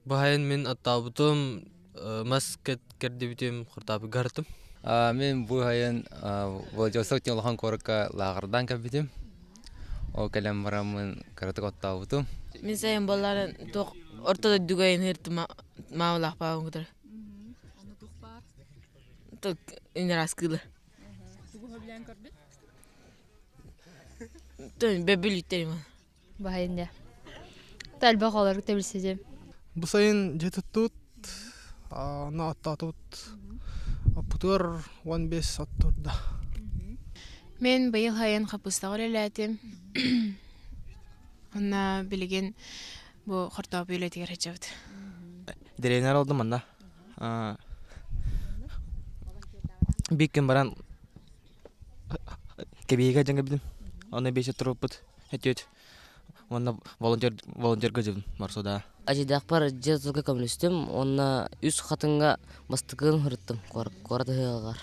Бу сайын мин оттообутум, мас кэрдибитим, хуртаабыгартым. Мин бу сайын Владивосток диэн улахан куоракка лааҕырдаан кэлбитим. Ол кэлэн бараммын кыратык оттообутум. Мин сайын буоллар туох орто дойдуга иһиртим маамалаах паабын кытары. Тук инераскыылы. Бөбүлүттерим. Баһайын дьэ. Элбэх оҕолору тэбилсидим. Бу сайын дьэ туттубут, онно оттоотубут. Оппутугар 15 от турда. Мин быйыл сайын хаппыстаҕа үлэлээтим. Онно билигин бу хортоопу үлэтигэр сылдьабыт. Дэриэбинэ олордум манна. Биир күн баран Кэбиһиигэ дьаҥа билим. Онно биэс туруппут этиэт. Уонна волонтер волонтерга дьыбын марсуда. Ажидахпар дьиэ тутууга көмөлөстүм уонна үс хатыҥҥа бастакын ырыттым куорат ыһыаҕар.